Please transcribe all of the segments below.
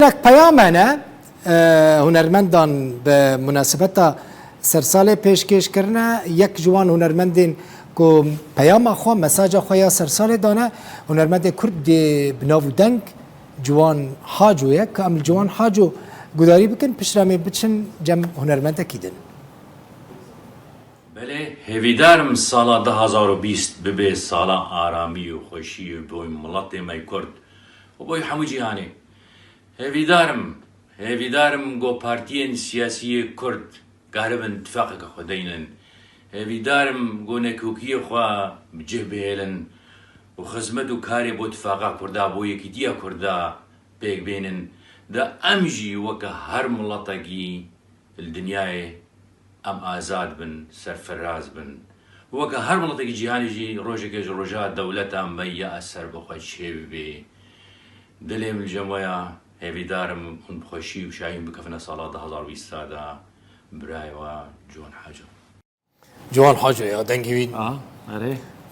Gelek peyam hene hunermendan bi munasebeta sersalê pêşkêş kirine. Yek ji wan hunermendên ku peyama xwe, mesaja xwe ya sersalê dane, hunermendê Kurd dê bi nav û deng Ciwan Haco ye. Ka em li Ciwan Haco gudarî bikin, piştre em ê biçin cem hunermendekî din. Belê, hêvîdar im sala 2020 bibe sala aramî û xweşiyê boy miletê me Kurd û boy hemû cîhanê. Hêvîdar im, hêvîdar im ku partiyên siyasî yê Kurd karibin tifaqeke xwe deynin. Hêvîdar im ku nekokiyê xwe bi cih bihêlin û xizmet û karê bo tifaqa Kurda, bo yekîtiya Kurda pêk bênin. Da em jî weke her miletekî li dinyayê em azad bin, serfiraz bin. Weke her miletekî cîhanê jî rojeke ji roja dewleta me ya serbixwe çêbibê. Dilê min li cem we ya, hêvîdar im hûn bi xweşî û şahîn bikevine sala 2020 de. Birayê we Ciwan Haco. Ciwan Haco ya dengê wî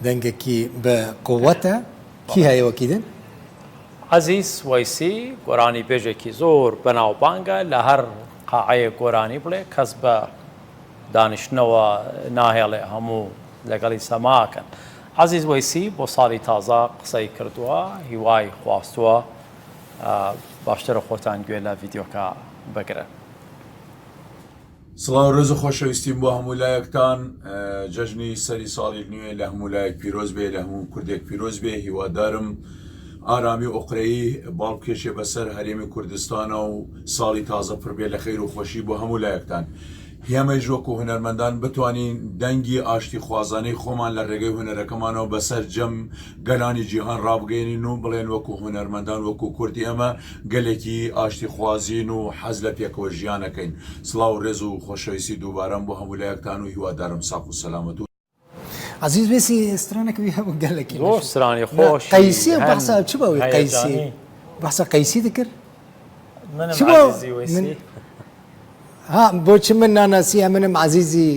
dengekî bi quwet e. Kî heye wekî din? Ezîz Weysî goranîbêjekî zor benavbang e, li her qaeyê goranî bilê kes bi daniştinawa nahêlê hemû لەگەڵی سەما ئەکەن. عەزیز وەیسی بۆ ساڵی تازە قسەی کردووە، هیوای خواستووە باشترە خۆتان گوێ لە ڤیدیۆکە بگرن. سڵاو ڕێز و خۆشەویستیم بۆ هەموو لایەکتان جەژنی سەری ساڵی نوێ لە هەموو لایەک پیرۆز بێ لە هەموو کوردێک پیرۆز بێ هیوادارم ئارامی و ئۆقرەیی باڵ بکێشێ بەسەر هەرێمی کوردستانە و ساڵی تازە پڕ بێ لە خەیر و خۆشی بۆ هەموو لایەکتان ئێمەیش وەکو هونەرمەندان بتوانین دەنگی ئاشتیخوازانەی خۆمان لە ڕێگەی هونەرەکەمانەوە بەسەر جەم گەلانی جیهان ڕابگەیەنین و بڵێن وەکو هونەرمەندان وەکو کورد ئێمە گەلێکی ئاشتیخوازین و حەز لە پێکەوە ژیان ئەکەین. سڵاو و ڕێز و خۆشەویستی دووبارەم بۆ هەموو لایەکتان و هیوادارم ساغ و سەلامەت و. عەزیز وێسی سترانێک وی هەبوو گەلەکی زۆر مەشهور. سترانی خۆشی قەیسی هەن بەحسا چ بەوی قەیسی هەیەجانی. بەحسا قەیسی دکرد منم چ بۆ عەزیزی من وەیسی. ها بۆ چ من ناناسی ئەمنم عەزیزی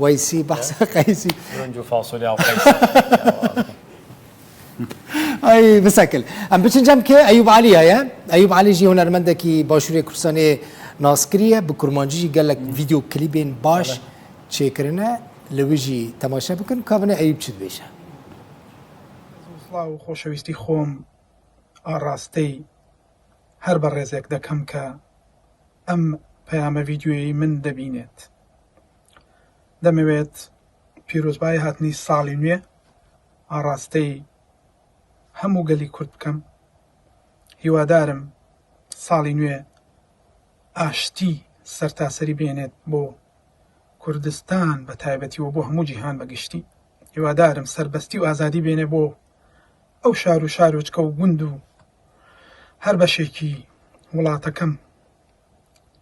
وەیسی بەحسا قەیسی. برنج و فاسۆلیا و قەیسی. ئەی بسەکل ئەم بچن جەم کێ ئەیوب عەلی هەیە ئەیوب عەلی ژی هونەرمەندێکی باشوورێ کوردستانێ ناسکریە bi kurmancî jî gelek vîdeo klîbên baş çêkirine li wî jî temaşe bikin ka binê Eyûb çi dibêje. سڵاو و خۆشەویستی خۆم ئاڕاستەی هەر بەڕێزێک دەکەم کە ئەم پەیامە ڤیدیۆیەی من دەبینێت. دەمەوێت پیرۆزبایی هاتنی ساڵی نوێ ئاڕاستەی هەموو گەلی کورد بکەم. هیوادارم ساڵی نوێ ئاشتی سەرتاسەری بێنێت بۆ کوردستان بە تایبەتی و بۆ هەموو جیهان بە گشتی. هیوادارم سەربەستی و ئازادی بێنێ بۆ ئەو شار و شارۆچکە و گوند و هەر بەشێکی وڵاتەکەم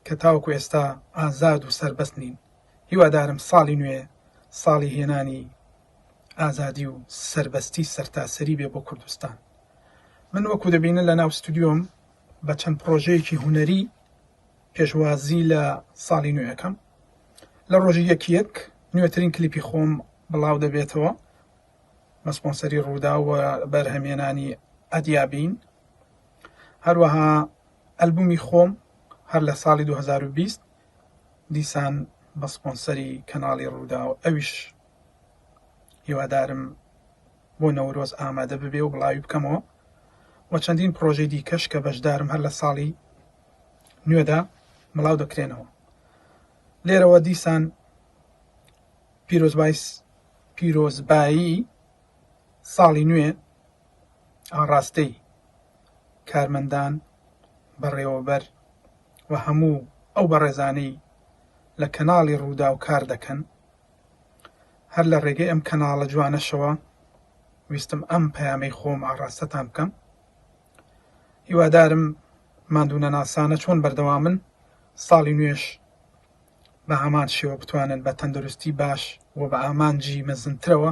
کە تاوەکو ئێستا ئازاد و سەربەست نین. هیوادارم ساڵی نوێ ساڵی هێنانی ئازادی و سەربەستی سەرتاسەری بێ بۆ کوردستان. من وەکو دەبینن لە ناو ستودیۆم بە چەند پڕۆژەیەکی هونەری پێشوازی لە ساڵی نوێ ئەکەم. لە ڕۆژی یەکی یەک نوێترین کلیپی خۆم بڵاو دەبێتەوە بە سپۆنسەری ڕووداو و بەرهەمهێنانی ئەدیابین. هەروەها ئەلبومی خۆم هەر لە ساڵی 2020 دیسان بە سپۆنسەری کەناڵی ڕووداو ئەویش هیوادارم بۆ نەورۆز ئامادە ببێ و بڵاوی بکەمەوە و چەندین پڕۆژەی دیکەش کە بەشدارم هەر لە ساڵی نوێدا بڵاو دەکرێنەوە. لێرەوە دیسان پیرۆزبای پیرۆزبایی ساڵی نوێ ئاڕاستەی کارمەندان، بەڕێوەبەر و هەموو ئەو بەڕێزانەی لە کەناڵی ڕووداو کار دەکەن، هەر لە ڕێگەی ئەم کەناڵە جوانەشەوە ویستم ئەم پەیامەی خۆم ئاڕاستەتان بکەم. هیوادارم ماندوونەناسانە چۆن بەردەوامن ساڵی نوێش بە هەمان شێوە بتوانن بە تەندروستی باش و بە ئامانجی مەزنترەوە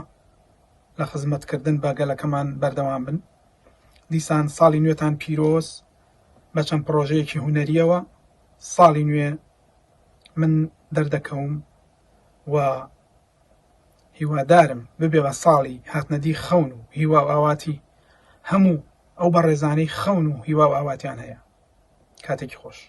لە خزمەتکردن بە گەلەکەمان بەردەوام بن. دیسان ساڵی نوێتان پیرۆز بە چەند پڕۆژەیەکی هونەرییەوە ساڵی نوێ من دەردەکەوم و هیوادارم ببێ بە ساڵی هاتنەدی خەون و هیوا و ئاواتی هەموو ئەو بەڕێزانەی خەون و هیوا و ئاواتیان هەیە. کاتێکی خۆش.